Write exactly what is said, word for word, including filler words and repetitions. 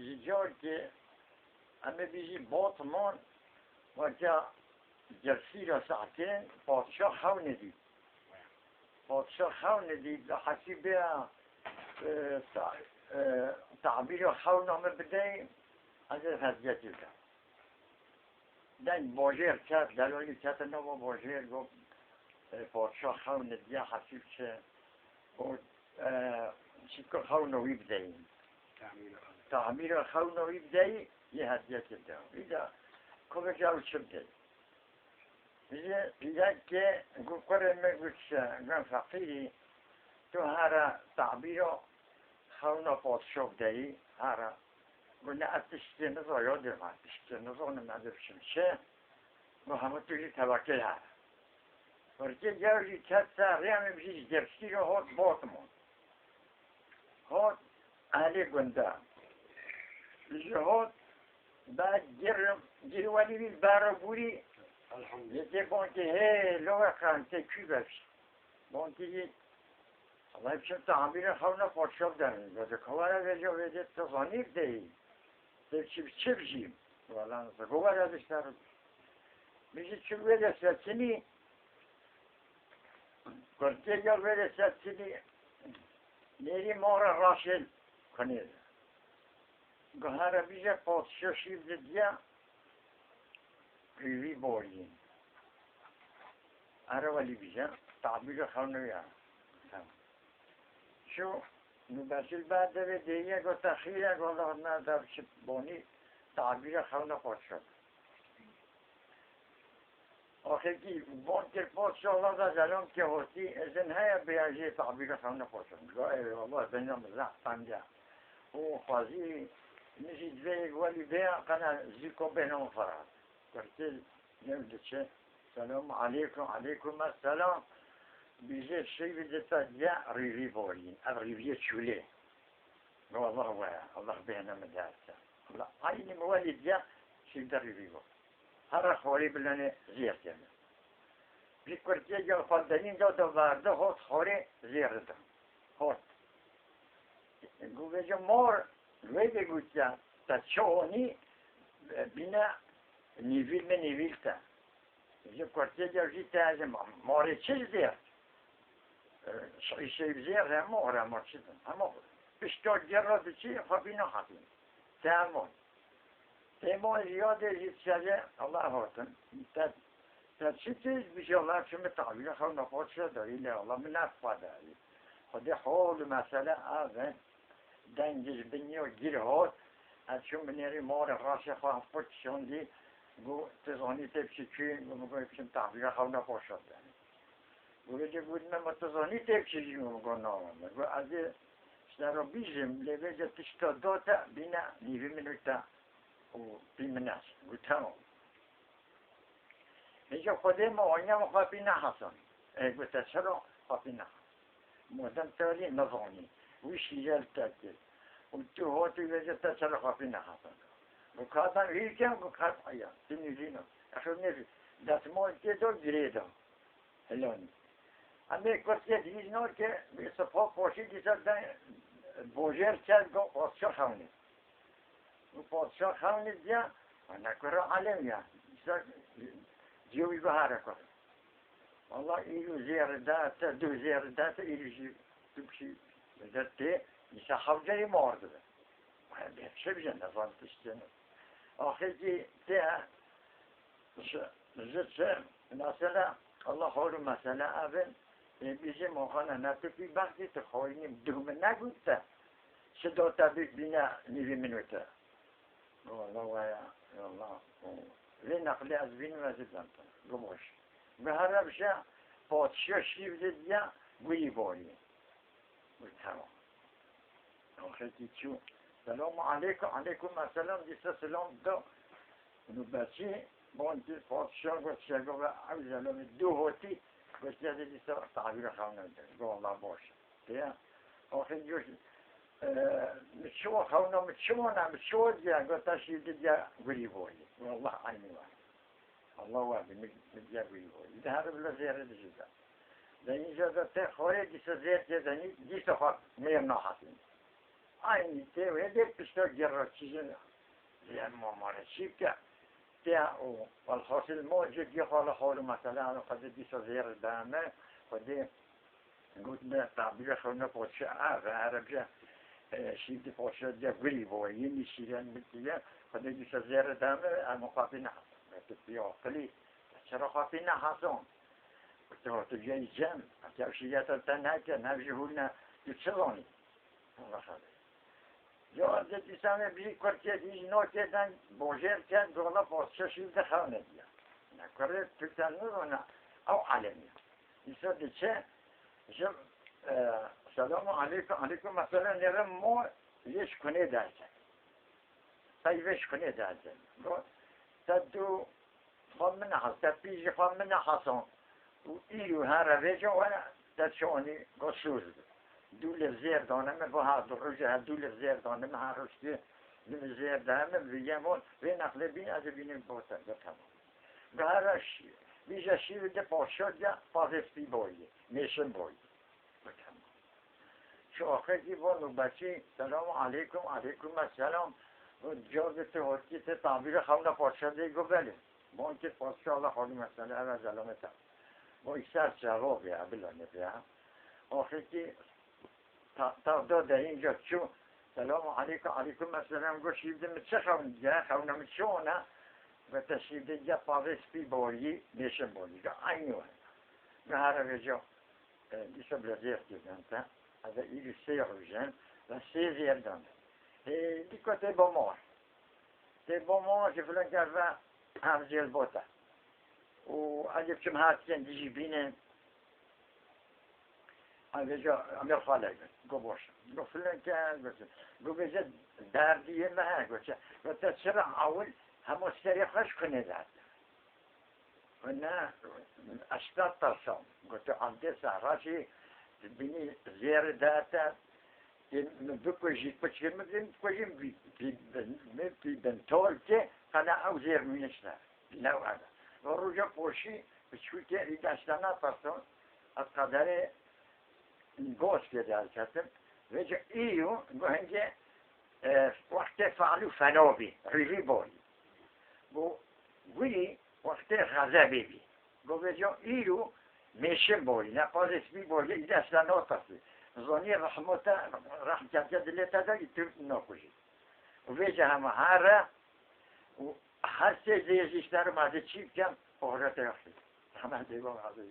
Ji carkê em ê bêjî Batman, weke gersîra saetê padşah xewnê dît. Padşah xewnê dît, hesîbê, e, ta-, e, tabîra xewna min bideyî, ez ê hediyekê bidem. Deng bajêr ket, delalî kete nava bajêr, got, e, padşah xewnê diya hesîb çi, got, e, çîka xewna wî bideyî. Tabîra xewna wî bideyî, yê hediyekê bide. Wî de, ku bêje ew çi bideyî. Ji pîrekê got, kurê min, got, çi, got, feqîrî, tu here tabîra xewna padşah bideyî, here. Got, ne, ez tiştê niza, yadê me, tiştê nizanim, ez ê biçim çi? Got, hemû tu jî tevekê here. Kurkê gel jî ket ser rê, em ê bijî ji Gersî re hot Batman. Hot Elê gunda. Ji hot be gir, gir welî wî bera gûrî. Elhamdülillah. Yê tê bankê hê, lo we qan tê kû beş. Bankê yê, Allah, biçim tabîrê xewna padşah derin. Gote, kawara vêca vê dê, tu zanî deyî. Tê çi, çi bijîm? Wala, nisa, go were dişter. Bijî çi wê de seçinî. Kurkê gel wê de seçinî. Nêrî mora raşên kunê de. Guhere bîje padşa şîv didiya, rîvî borîn. Ere welî bîje, tabîrê xewnê ya. Çû, nûbetil ber devê dêye gote, xîre, gote, na, da biçi bonî, tabîrê xewna padşa. Axirkî van kir, padşah, Allah da zelam ke hotî, izin heye bêya jê tabîrê xewna padşa. Ga, eyvallah, bêhna min zehf tenge. Û xwezî min jî divê welî bêya, qene zî ko bêhna min ferhat. Kurkê yew diçe, selam aleykum, aleykum esselam. Bîje şîvî dite diye rîvî borîn. Ev rîvîyê çûlê. Go Allah we, Allah bêhna min derse. Allah eynî min welî diye şîv de rîvî bor. Here xorî bilenê zêr kene. Jî kurkê gel xwe denîn de, de verde hot xorê zêr de. Hot. Got vêca mor, wê de gotiya, te çi honî, bîne nîvîl min nîvîl te. Ji kurkê gel jî te, ji ma-, morê çi zêr? E, şi-, şîv zêr e, mor e, mor çi din? Hema pişta gera diçî, xwe bîne hatî. Te hema. Têma jî yadê jî dişe, Allah hatin. Te, te çi tê, bijî Allah çi min tabîrê xewna padşa dayî, lê Allah min ne xwe dayî. Xwedê hol û mesele ev e. Dengê ji bin yo gir hot. Ez çûm binêrî mora raşê xwe hevpir kişandî. Got, tu zanî tê biçî kû? Got, min got, biçim tabîrê xewna padşa dayî. Got, vêca got, me, me tu zanî tê biçî jî? Min got, na, min got, ez ê ji te re bîjim, lê vêca tişta da te, bîne nîvî min û te û pî min e. Got, tamam. Vêca Xwedê me aniya min xwe pî nehesan. Ê, got, te çira xwe pî nehesan? Madem te wî nezanî, wî şîre li te kir û tu hatî vêca, te çira xwe pî nehesan? Got, ka ben hîrkem, got, qet aya, tu nîvî na. Axir ne destmal tê da, girê da. Hilanî. Em ê kurtê dîz nake, bi sipa paşî dîsa de bojêr çel go padşa xewnê. Û padşa xewnê diya, ana kura alem ya. Dîsa diyo wî go here kura. Walla îro zêr da te, du zêr da te, îro jî tu kişî de tê, dîsa hewce yê mar dibe. Wala bê çi bije, nezan tiştê ne. Axirkî tê Ji, ji çi? Mesela, Allah hol û mesele ev e, ê, bîjê moxana ne tu pî bextî, tu xwînî, duh min negot te. Çi do te bî, bîne nîvî min û te. Wala waya, wala. Vê neqlê ez bînim, ez ê bidem te. Gu baş. Gu here bişe, padşiya şîv de diye, gurî borî. Got, tamam. Axirkî çû. Selamu aleykum, aleykum esselam, dîsa selam da. Nûbeçî, bankî padşa got, şego ve ew zelamê du hotî, got, ya dîsa tabîra xewna de. Got, Allah baş. Diye. Axir got, e, mi çi wa xewna, mi çi wa ne, mi çi wa diye, got, te şîv didiye gurî borî. Got, Allah eynî wa. Allah wa bi, mi, mi diye gurî borî. De her bile zêre dijî de. De înca de te xorê dîsa zêr tê de nî, dîsa xwe mêr nahatîn. Aynî tê wê dê pişta gerra çî jin. Lê mamare çî bike. Tê û welhasil mo ji dî xala xal û mesela xwedê dîsa zêr dame, xwedê got me tabîre xewne poçe ave, erebce, e, şîvdi poçe de gurî bo, yeni şîren bitiye, xwedê dîsa zêr dame, em xapî nehasan. Me tu pî aqilî, çira xapî nehasan? Tu, tu cey cem, tu şîyeta te neke, ne ji hûne, tu çi zanî? Allah xelê. Ya de dîsa me bî kurkê dî, nokê den bojêr ken, dola poçe şîvdi xewne diye. Ne kurê, tu te nizane, ew alemiye. Dîsa diçe, ji, e, selamu aleykum, aleykum selam, nêve mo, yê ji kunê derket. Peyvê ji kunê derket. Go, te du xwe min has, te pî jî xwe min hasan. Û îro here vêca we te çi anî, go, sûz bi. Du lêv zêr dane min, bo ha du roje, her du lêv zêr dane min, her roj tu min zêr dane min, vî yem ol, vê nexlê bîn, ez ê bînim bo te, go, temam. Go here şî-, vîje şîvê de paşa de pazê spî boyî, mêşin boyî. Go, temam. Şu axirkî bo nûbetçî, selamu aleykum, aleykum selam. Go, cavê tu hotî te tabîrê xewna paşa de, go, belê. Bon ki paşa Allah xalî mesele, eve zelameta. Go, îser çava bê, bila ne bê. Axirkî ta, ta da derîn ca çû. Selamu aleykum, aleykum selam. Go, şîvdi min çi xewn diye, xewna min çi ona? Go, te şîvdi diye pavê spî borî, mêşin borî. Go, aynî were. Go, here vêca, e, dîsa bila zêr kir dan te. Ez ê îro sê roj in, ve sê zêr dan te. Hê, dîka tê bo ma. Tê bo ma, ji filan kerve, ev zêr bo te. Û ez ê biçim her tîyen dijî bînin. Ay vêca Emir Xalek, go boş. Go filan ke, go çi. Go vêca derdî yê me he, go çi. Go te çira awil hemû serê xwe ji kunê derdî. Go ne, eşta tersa. Go tu evdê sehra jî bînî zêr derte. Tê min bikujî, piçkê min bikujî, bî, bî, bî, bî bin tol ke, qala ew zêr min nişte. Lew eve. Ve roja poşî, piçkûkê î deşta naperso, ez qederê Goskê de ez ketim. Vêca îro, go hingê, e, wextê fe'lû fena bî, rîrî borî. Go gurî wextê xezebê bî. Go vêca îro mêşin borî, ne pazê spî borî, î desta natasî. Zonî rehmete, rehm ketiye dilê te de, î tu nakujî. Û vêca hema here, û her sê zêr jî ser ma de çî bikem, oxirete yaxî. Hemen dêvan hazir.